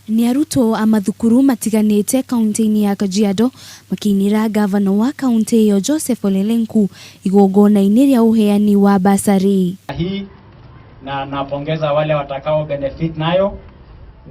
Nĩ arutwo a mathukuru matiganĩte kaunti-inĩ ya Kajiado makĩinĩra ngavana wa kaunti ĩyo Joseph Ole Lenku igongona-inĩ rĩa ũheani wa basarĩ. Hii na napongeza wale watakao benefit nayo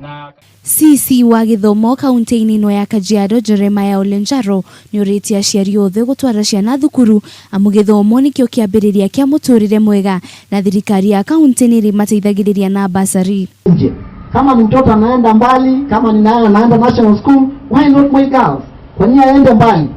na CC wa gĩthomo kaunti-inĩ ĩno ya Kajiado Jeremiah Ole Ncharo nĩorĩtie aciari othe gũtwara ciana thukuru amu gĩthomo nĩkĩo kĩambĩrĩria kĩa mũtũrĩre mwega na thirikari ya kaunti nĩ ĩrĩmateithagĩrĩria na basarĩ. Nje. Kama mtoto anaenda mbali, kama ni naye anaenda national school, why not my girls? Kwa nini aende mbali?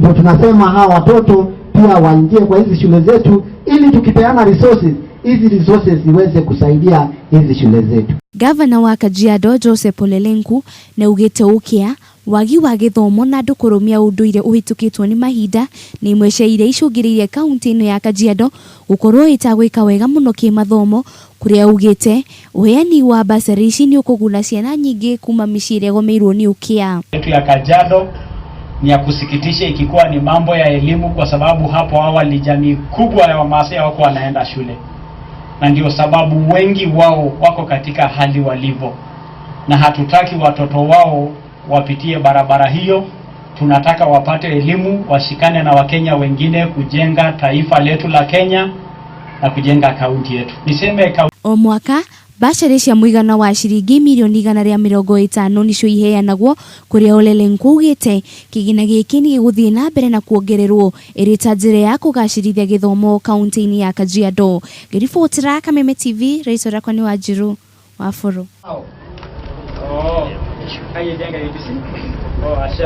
Ndio tunasema hawa watoto pia waingie kwa hizi shule zetu, ili tukipeana resources, hizi resources ziweze kusaidia hizi shule zetu. Gavana wa Kajiado Joseph Ole Lenku nĩaugĩte ũkĩa wagi wa gĩthomo na andũ kũrũmia ũndũire ũhĩtũkĩtwo nĩ mahinda nĩ imwe cia iria icũngĩrĩirie kaunti ĩno ya Kajiado gũkorwo ĩtagwĩka wega mũno kĩmathomo, kũrĩa augĩte ũheani wa basarĩ ici nĩ ũkũguna ciana nyingĩ kuma mĩciĩ ĩrĩa ĩgũmĩirwo nĩ ũkĩa. Yetu ya Kajiado ni ya kusikitisha ikikuwa ni mambo ya elimu, kwa sababu hapo awali jamii kubwa ya Wamaasai hawako wanaenda shule, na ndio sababu wengi wao wako katika hali walivyo, na hatutaki watoto wao wapitie barabara hiyo. Tunataka wapate elimu, washikane na Wakenya wengine kujenga taifa letu la Kenya na kujenga kaunti yetu. Niseme O mwaka basarĩ cia mũigana wa ciringi mirioni 150 nicio iheanagwo, kũrĩa Ole Lenku augĩte kĩgĩna gĩkĩ nĩ gĩgũthiĩ na mbere na kuongererwo ĩrĩ ta njĩra ya kũgacĩrithia gĩthomo kaunti-inĩ ya Kajiado. Ngĩribotera Kameme TV, rĩtwa rĩakwa nĩ Wanjiru wa Bũrũ. Oh, oh, ashe.